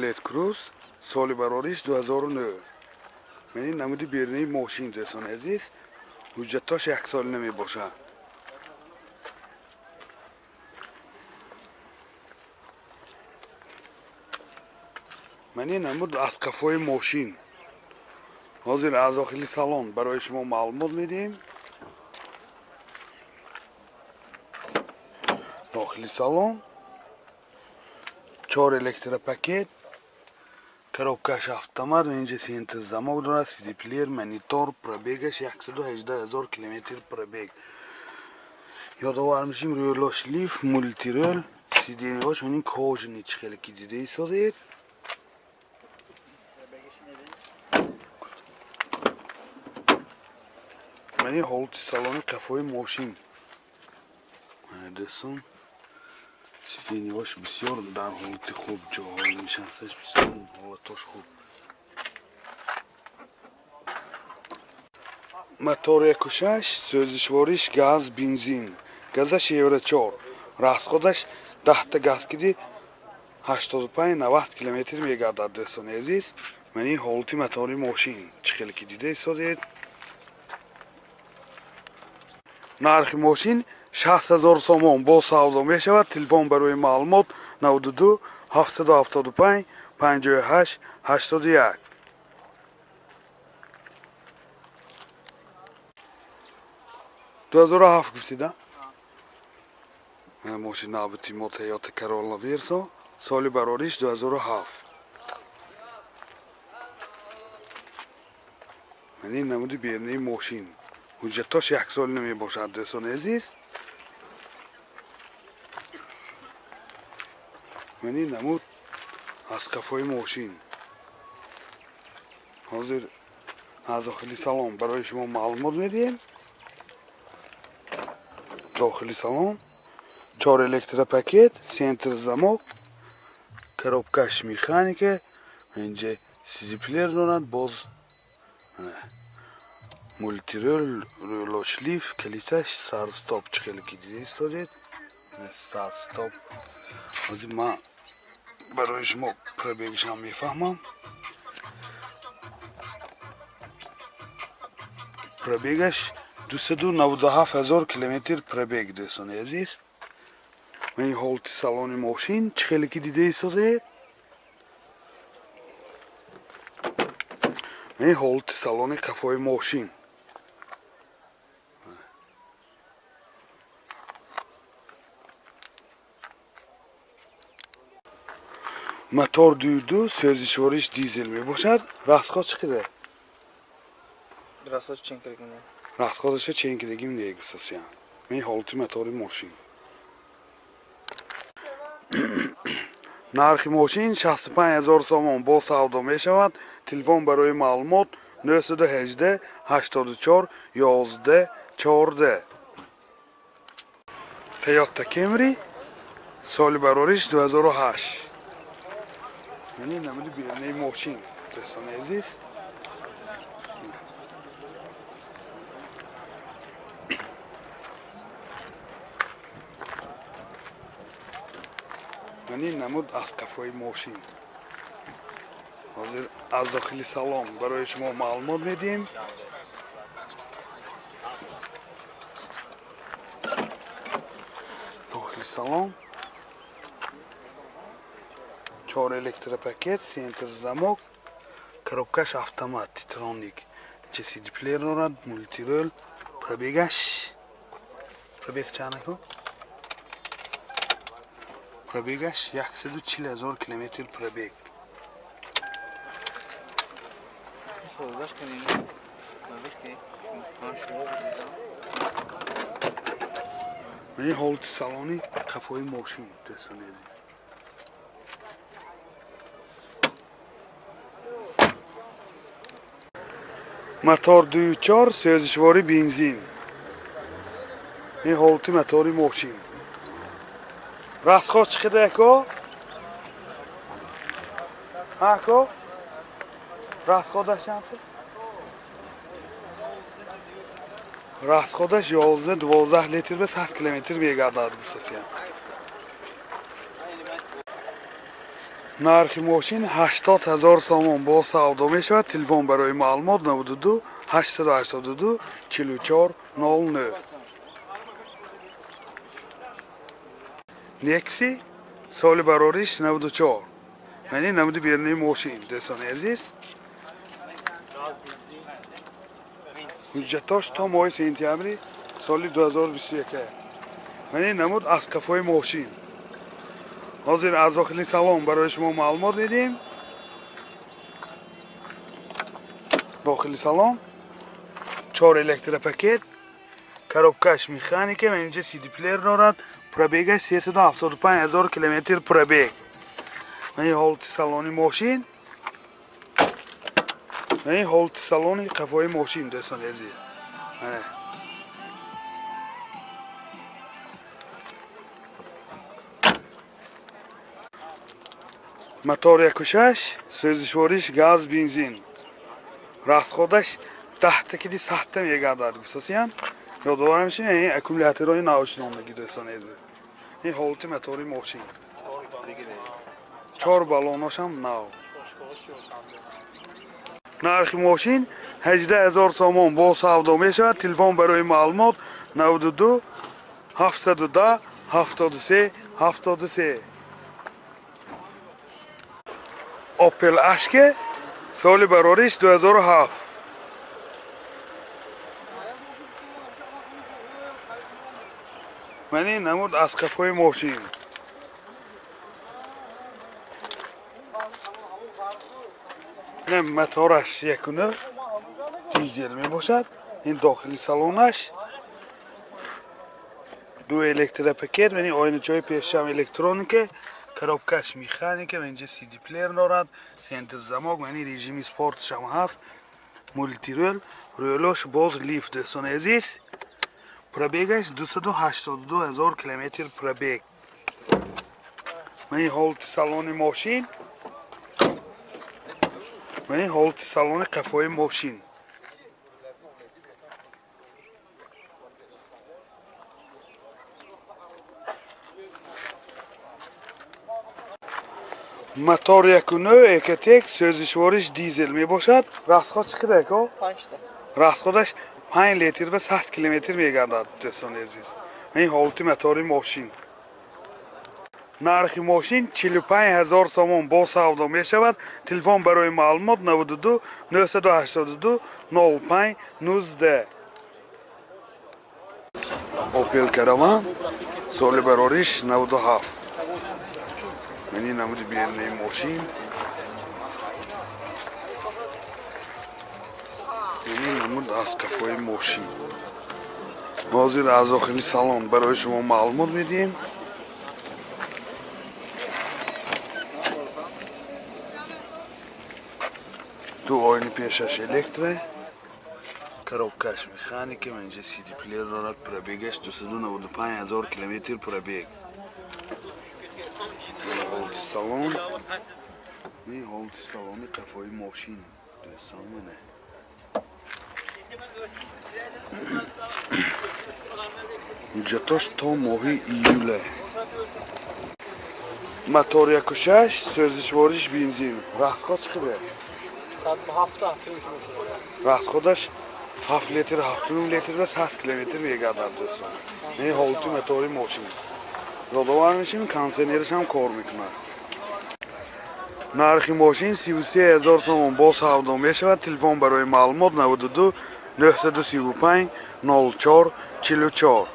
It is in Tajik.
Chevrolet Cruze соли барориш 2009. Ман ин намуди берунаи мошин дӯстони азиз, ҳуҷҷатош як сол намебошад. Ман ин намуд аз қафои мошин. Ҳозир аз дохили салон барои шумо маълумот медиҳем. Дохили салон 4 электропакет, коробкаш автомат, инҷа центр замок дорад, CD плеер, монитор, пробегаш 118 000 километр пробег. Ёдовар мешим, рӯлош лифт, мултирол, сиденьяш ҳамин кожаный чӣ хеле ки дида истодед. Мани ҳолати салони қафои мошин. Дӯстон, сиденьяш бисёр дар ҳолати хуб, ҷоҳои нишасташ бисёр ҳолатош хуб. Мотор 1.6, сӯзишвориш газ, бензин. Газаш евро 4. Расходаш 10 газ киди 85-90 километр мегардад дӯстони азиз. Мани ҳолати мотори мошин чӣ хеле ки дида истодед. Нархи мошин 60 000 сомон бо савдо мешавад. Телефон барои маълумот 92 775 58 81. 2007 гуфтида? Мошин навбати мо Toyota Corolla Verso, соли барориш 2007. Ман ин намуди берунаи мошин. Ҳуҷҷатош як сол намебошад дӯстони азиз. Ман ин намуд аз қафои мошин. Ҳозир аз дохили салон барои шумо маълумот медиҳем. Дохили салон 4 электропакет, центр замок, коробкаш механика, инҷа CD плеер дорад, боз мултирол, рӯлош лифт, калисаш сарстоп чӣ хеле ки дида истодед. Старт-стоп. Ҳозир ман барои шумо пробегашам мефаҳмам. Пробегаш 297 000 километр пробег дӯстони азиз. Ман ин ҳолати салони мошин чӣ хеле ки дида истодед. Ман ин ҳолати салони қафои мошин. Мотор 2.2, сӯзишвориш дизел мебошад. Расход чӣ қадар? Расход чен кардагим. Расходаша чен кардагим не гуфтасиям. Ман ҳолати мотори мошин. Нархи мошин 65 000 сомон бо савдо мешавад. Телефон барои маълумот 918 84 11 14. Toyota Camry соли барориш 2008. Ман ин намуди берунаи мошин дӯстони азиз. Ман ин намуд аз қафои мошин. Ҳозир аз дохили салон барои шумо маълумот медиҳем. Дохили салон 4 электропакет, центр замок, коробкаш автомат, титроник, CD плеер дорад, мултирол, пробегаш. Пробег чанд аку? Пробегаш 140 000 километр пробег. Ман ин ҳолати салони қафои мошин дӯстони азиз. Мотор 2.4, сӯзишвори бензин. Ин ҳолати мотори мошин. Расход чӣ қадар ако? Ако? Расходаш чанд? Расходаш 11-12 литр ба 100 километр мегардад гуфтасиям. Нархи мошин 80 000 сомон бо савдо мешавад. Телефон барои маълумот 92 882 44 09. Некси соли барориш 94. Мани намуди беруни мошин, дӯстони азиз. Ҳуҷҷатош то моҳи сентябри соли 2021. Мани намуд аз қафои мошин. Ҳозир аз дохили салон барои шумо маълумот медиҳем. Дохили салон 4 электропакет, коробкаш механика, инҷа CD плеер дорад. Пробегаш 375 000 километр пробег. Мани ҳолати салони мошин. Мани ҳолати салони қафои мошин, дӯстони азиз. Мотор 1.6, сӯзишвориш газ, бензин. Расходаш 10 киди 100 мегардад, гуфтасиян. Ёдовар мешавем, ин аккумуляторҳои навшиномаги, дӯстони азиз. Ин ҳолати мотори мошин. 4 баллоношам нав. Нархи мошин 18 000 сомон бо савдо мешавад. Телефон барои маълумот 92 710 73 73. Opel Ashke соли барориш 2007. Мани намуд аз қафои мошин. Мотораш 1.9 дизел мебошад. Ин дохили салонаш ду электропакет, мани оиначаҳои пешам электроника, коробкаш механика, инҷа CD плеер дорад, центр замок, мани режими спортшам ҳаст, мултирол, рӯлош боз лифт, дӯстони азиз. Пробегаш 282 000 километр пробег. Мани ҳолати салони мошин. Мани ҳолати салони қафои мошин. Мотор 1.9 Экотек, сӯзишвориш дизел мебошад. Расход чӣ қадар ко? Расходаш 5 литр ва 100 километр мегардад, дӯстони азиз. Ин ҳолати мотори мошин. Нархи мошин 45 000 сомон бо савдо мешавад. Телефон барои маълумот 92 982 05 19. Opel Caravan соли барориш 97. Мани намуди беруни мошин. Мани намуд аз қафои мошин. Ҳозир аз дохили салон барои шумо маълумот медиҳем. Ду оини пешаш электро, коробкаш механика, инҷа CD плеер дорад, пробегаш 295 000 километр пробег. Ҳолати салон, ин ҳолати салони қафои мошин, дӯстон мана. Ҳуҷҷатош то моҳи июле. Мотор 1.6, сӯзишвориш бензин. Расход чӣ қадар? Расходаш 7 литр, 7.5 литр ва 100 километр мегардад, дӯстон. Ин ҳолати мотори мошин. Ёдовар мешавем, кондиционераш ҳам кор мекунад. Нархи мошин 33 000 сомон бо савдо мешавад. Телефон барои маълумот 92 935 04 44.